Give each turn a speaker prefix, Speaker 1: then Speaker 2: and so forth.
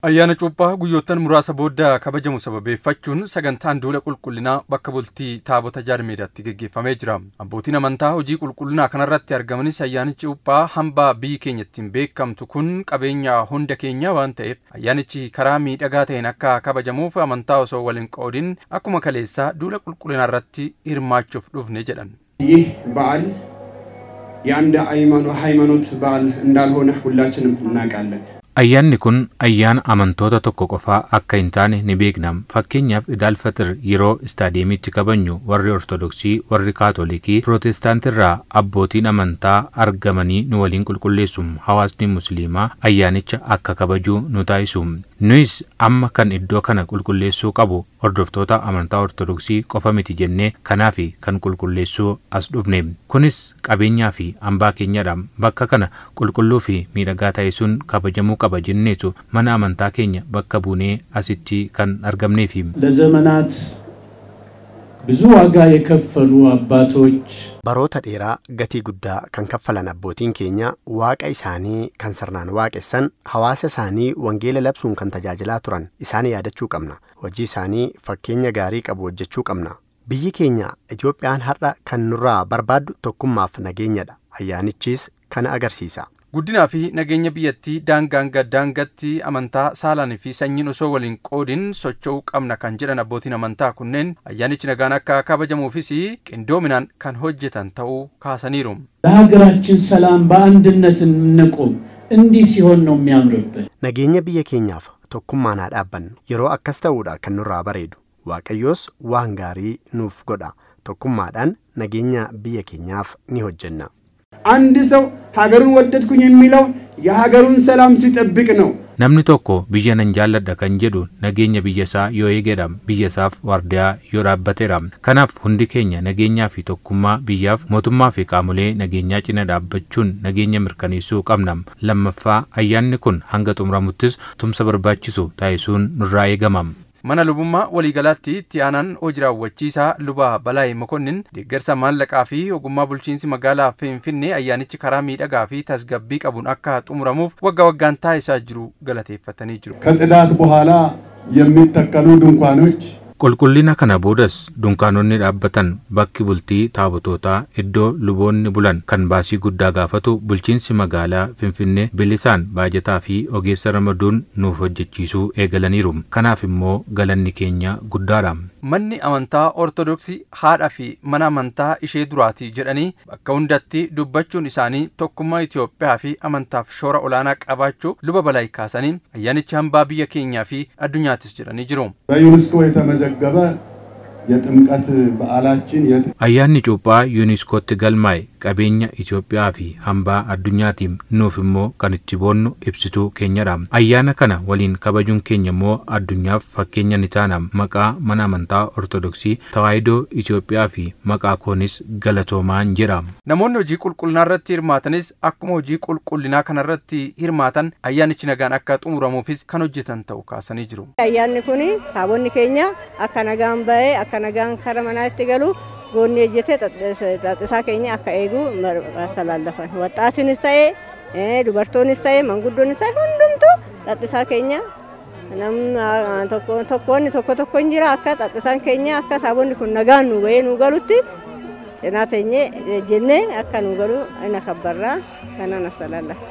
Speaker 1: Ayyaana Cuuphaa guyyoottan muraasa booda kabajamu sababeeffachuun sagantaan duula qulqullinaa bakka bultii taabota Jaarmeedaatti geggeeffamee jira. Abbootiin amantaa hojii qulqullinaa kanarratti argamanis ayyaanichi Cuuphaa hambaa biyyi keenya ittiin beekamtu kun qabeenya hunda keenyaa waan ta'eef ayyaanichi karaa miidhagaa ta'een akka kabajamuuf amantaa osoo waliin qoodin akkuma kaleessaa duula qulqullinaa irratti hirmaachuuf dhufne jedhan.
Speaker 2: ይህ በዓል የአንድ ሃይማኖት በዓል እንዳልሆነ ሁላችንም እናውቃለን።
Speaker 3: Ayyaanni kun ayyaana amantoota tokko qofaa akka hin taane ni beekna. Fakkeenyaaf Idaal Faxir yeroo istaadiyeemiitti kabajnu warri Ortodoksii, warri Kaatolikii, Pirootestaantirraa abbootiin amantaa argamanii nu waliin qulqulleessu. Hawaasni Musliimaa ayyaanicha akka kabaju nu taasisu. Nuyis amma kan iddoo kana qulqulleessuu qabu hordoftoota amantaa Ortodoksii qofa miti jennee kanaaf kan qulqulleessuu as dhufne. Kunis qabeenyaa fi hambaa keenyadha. Bakka kana qulqulluu fi miidhagaa taasisuun kabajamuu qaba jenneetu mana amantaa keenya bakka buunee asitti kan argamneefi.
Speaker 4: ለዘመናት ብዙ ዋጋ የከፈሉ አባቶች
Speaker 5: Baroota dheeraa gatii guddaa kan kaffalan abbootiin keenya waaqa isaanii kan sirnaan waaqessan, hawaasa isaanii wangeela labsuun kan tajaajilaa turan isaan yaadachuu qabna. Hojii isaanii fakkeenya gaarii qabu hojjechuu qabna. Biyyi keenya Itoophiyaan har'a kan nurraa barbaaddu tokkummaaf nageenyadha. Ayyaanichis kana agarsiisa.
Speaker 1: Guddinaa fi nageenya biyyattii daangaan daangatti amantaa saalaan fi sanyiin osoo waliin qoodin socho'uu qabna kan jedhan abbootiin amantaa kunneen ayyaanichi nagaan akka kabajamuufis qindoominaan kan hojjetan ta'uu kaasaniiru.
Speaker 4: ለሀገራችን ሰላም በአንድነት እንቁም። እንዲህ ሲሆን ነው የሚያምርብን።
Speaker 5: Nageenya biyya keenyaaf tokkummaan haa dhaabbannu. Yeroo akkas ta'uudha kan nurraa bareedu. Waaqayyoos waan gaarii nuuf godha. Tokkummaadhaan nageenya biyya keenyaaf ni hojjenna.
Speaker 2: አንድ ሰው ሀገሩን ወደድኩኝ የሚለው የሀገሩን ሰላም ሲጠብቅ ነው።
Speaker 3: Namni tokko biyya nan jaalladha kan jedhu nageenya biyya isaa yoo eegedha, biyya isaaf waardiyaa yoo dhaabbatedha. Kanaaf hundi keenya nageenyaa fi tokkummaa biyyaaf mootummaa fi qaamolee nageenyaa cina dhaabbachuun nageenya mirkaneessuu qabna. Lammaffaa ayyaanni kun hanga xumuramuttis tumsa barbaachisu taasisuun nurraa eegama.
Speaker 1: Mana lubummaa waliigalaatti itti aanaan hojii raawwachiisaa luba Balaay Mokonnin deeggarsa maallaqaa fi ogummaa bulchiinsi magaalaa Finfinnee ayyaanichi karaa miidhagaa fi tasgabbii qabuun akka xumuramuuf waggaa waggaan taasisaa jiru galateeffatanii jiru.
Speaker 6: ከጽዳት በኋላ የሚተከሉ ድንኳኖች
Speaker 3: Qulqullina kana boodas dunkaanonni dhaabbatan bakki bultii taabotootaa iddoo luboonni bulan kan baasii guddaa gaafatu bulchiinsi magaalaa Finfinnee bilisaan baajataa fi ogeessa ramaduun nuuf hojjechiisuu eegalaniiru. Kanaaf immoo galanni keenya guddaadha.
Speaker 1: Manni amantaa Ortodoksii haadha fi mana amantaa ishee duraati jedhanii bakka hundatti dubbachuun isaanii tokkummaa Itoophiyaa fi amantaaf shoora olaanaa qabaachuu luba Balaay kaasanii ayyaanichi hambaa biyya keenyaa fi addunyaattis jedhanii jiru.
Speaker 6: በዩኔስኮ የተመዘገበ የጥምቀት በዓላችን
Speaker 3: Ayyaanni Cuuphaa Yuuniskootti galmaa'e qabeenya Itoophiyaa fi hambaa addunyaatiin nuuf immoo kan itti boonnu ibsituu keenyadha. Ayyaana kana waliin kabajuun keenya immoo addunyaaf fakkeenya ni taana. Maqaa mana amantaa Ortodoksii Tawaahidoo Itoophiyaa fi maqaa koonis galatoomaan jedha.
Speaker 1: Namoonni hojii qulqullinaa irratti hirmaatanis akkuma hojii qulqullinaa kanarratti hirmaatan ayyaanichi nagaan akka xumuramuufis kan hojjetan ta'uu kaasanii jiru.
Speaker 7: Ayyaanni kun taabonni keenya akka nagaan ba'ee akka nagaan kara manaatti galu goonni ejjetee xaxxisaa keenya akka eegu astalalafan. Waxaasinis ta'ee dubartoonnis ta'ee manguddoonnis ta'ee hundumtuu xaxxisaa keenya namni tokkoonni tokko tokko hin jira akka xaxxisaan keenya akka taabonni kun nagaan nu ba'ee nu galutti cinaa teenyee jennee akka nu galu inni kabbarraa kanaan astalalafan.